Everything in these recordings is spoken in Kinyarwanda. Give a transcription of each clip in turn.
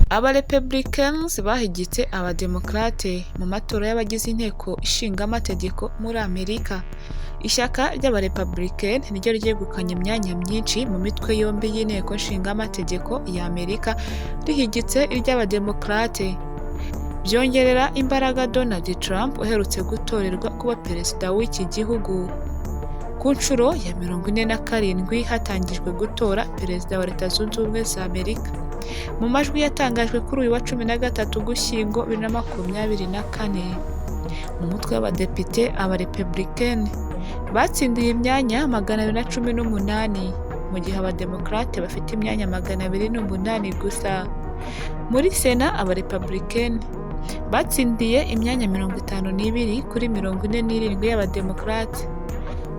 Aba-Republicans bahigitse Abademokarate mu matora y'abagize Inteko Ishinga Amategeko muri Amerika. Ishyaka ry'Aba-Republican niryo ryegukanye imyanya myinshi mu mitwe yombi y'Inteko Ishinga Amategeko ya Amerika, rihigitse iry'Abademokarate. Byongerera imbaraga Donald Trump uherutse gutorerwa kuba perezida w'iki gihugu. Ku nshuro ya 47 hatangijwe gutora perezida wa Leta Zunze Ubumwe za Amerika. Mu majwi yatangajwe kuri uyu wa 13 Ugushyingo 2024, mu mutwe w'abadepite Aba-Republican batsindiye imyanya 218, mu gihe Abademokarate bafite imyanya 208 gusa. Muri Sena Aba-Republican batsindiye imyanya 52 kuri 47 y'Abademokarate.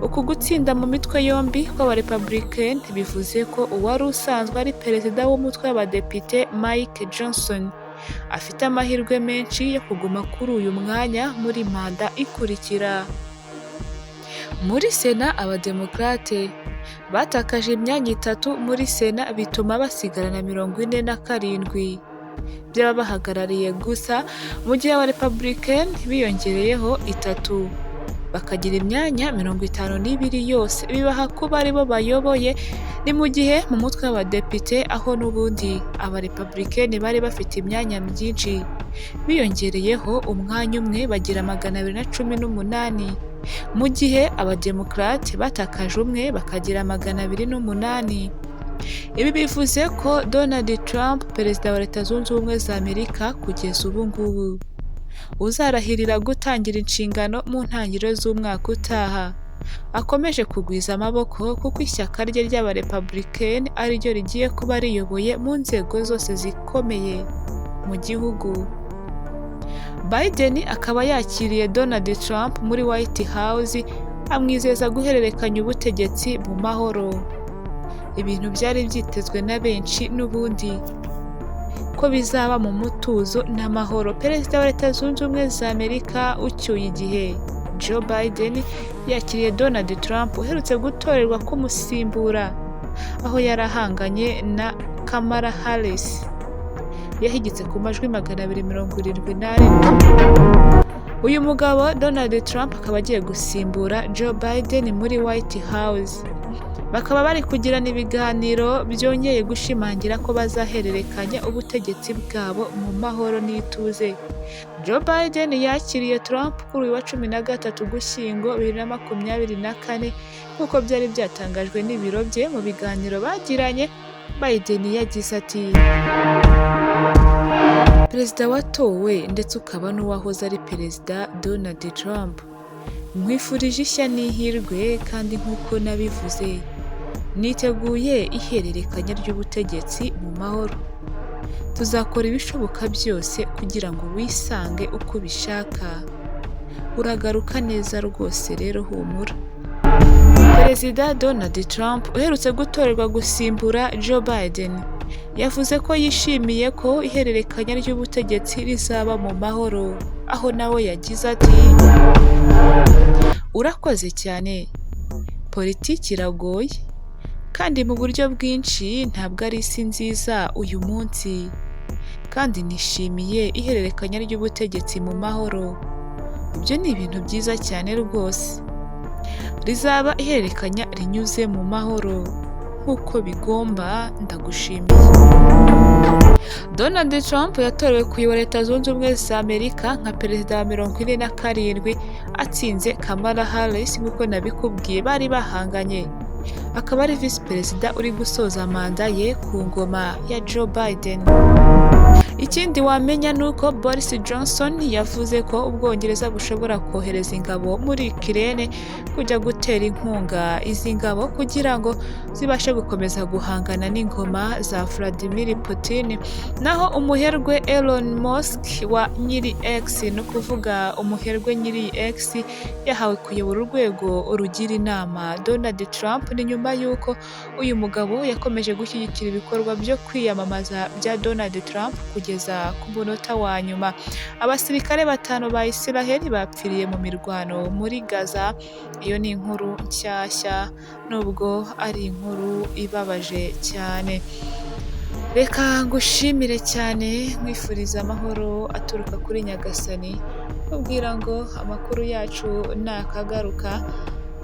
Uku gutsinda mu mitwe yombi kw'Aba-Republican bivuze ko uwari usanzwe ari perezida w'umutwe w'abadepite, Mike Johnson, afite amahirwe menshi yo kuguma kuri uyu mwanya muri manda ikurikira. Muri Sena Abademokarate batakaje imyanya itatu muri Sena, bituma basigarana 47 by'ababahagarariye gusa, mu gihe Aba-Republican biyongereyeho itatu bakagira imyanya 52 yose, bibaha kuba aribo bayoboye. Ni mu gihe mu mutwe w'abadepite, aho n'ubundi Aba-Republican bari bafite imyanya myinshi, biyongereyeho umwanya umwe bagira 218, mu gihe Abademokarate batakaje umwe bakagira 208. Ibi bivuze ko Donald Trump, perezida wa Leta Zunze Ubumwe za Amerika kugeza ubu ngubu, uzarahirira gutangira inshingano mu ntangiriro z'umwaka utaha, akomeje kugwiza amaboko kuko ishyaka rye ry'Aba-Republican ariryo rigiye kuba riyoboye mu nzego zose zikomeye mu gihugu. Biden akaba yakiriye Donald Trump muri White House, amwizeza guhererekanya ubutegetsi mu mahoro. Ibintu byari byitezwe na benshi n'ubundi ko bizaba mu mutuzo n'amahoro. Perezida wa Leta Zunze Ubumwe za Amerika ucyuye igihe, Joe Biden, yakiriye Donald Trump uherutse gutorerwa kumusimbura aho yari ahanganye na Kamala Harris yahigitse ku majwi 274. Uyu mugabo Donald Trump akaba agiye gusimbura Joe Biden muri White House. Bakaba bari kugirana ibiganiro byongeye gushimangira ko bazahererekanya ubutegetsi bwabo mu mahoro n'ituze. Joe Biden yakiriye Trump kuri uyu wa 13 Ugushyingo 2024 nk'uko byari byatangajwe n'ibiro bye. Mu biganiro bagiranye, Biden yagize ati: "Perezida watowe ndetse ukaba n'uwahoze ari Perezida Donald Trump, nkwifurije ishya n'ihirwe kandi nk'uko nabivuze, niteguye ihererekanya ry'ubutegetsi mu mahoro. Tuzakora ibishoboka byose kugira ngo wisange uko ubishaka. Uragaruka neza rwose, rero humura." Perezida Donald Trump uherutse gutorerwa gusimbura Joe Biden yavuze ko yishimiye ko ihererekanya ry'ubutegetsi rizaba mu mahoro, aho nawe yagize ati: "Urakoze cyane. Politiki iragoye kandi mu buryo bwinshi ntabwo ari isi nziza uyu munsi, kandi nishimiye ihererekanya ry'ubutegetsi mu mahoro. Ibyo ni ibintu byiza cyane rwose. Rizaba ihererekanya rinyuze mu mahoro nk'uko bigomba. Ndagushimiye." Donald Trump yatorewe kuyobora Leta Zunze Ubumwe za Amerika nka perezida wa 47, atsinze Kamala Harris nk'uko nabikubwiye bari bahanganye, akaba ari visi perezida uri gusoza manda ye ku ngoma ya Joe Biden. Ikindi wamenya ni uko Boris Johnson yavuze ko Ubwongereza bushobora kohereza ingabo muri Ukraine kujya gutera inkunga izi ngabo kugira ngo zibashe gukomeza guhangana n'ingoma za Vladimir Putin. Naho umuherwe Elon Musk wa nyiri X, ni ukuvuga umuherwe nyiri X, yahawe kuyobora urwego rugira inama Donald Trump. Ni nyuma y'uko uyu mugabo yakomeje gushyigikira ibikorwa byo kwiyamamaza bya Donald Trump kugeza ku munota wa nyuma. Abasirikare batanu ba Israel bapfiriye mu mirwano muri Gaza. Iyo ni inkuru nshyashya nubwo ari inkuru ibabaje cyane. Reka ngushimire cyane, nkwifuriza amahoro aturuka kuri Nyagasani, nkubwira ngo amakuru yacu nakagaruka,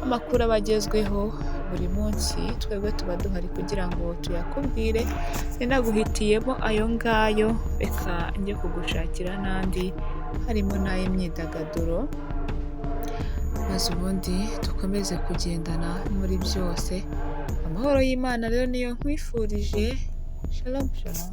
amakuru aba agezweho buri munsi, twebwe tuba duhari kugira ngo tuyakubwire, ninaguhitiyemo ayo ngayo, reka njye kugushakira n'andi harimo n'ay'imyidagaduro, maze ubundi dukomeze kugendana muri byose. Amahoro y'Imana rero niyo nkwifurije, shalom shalom.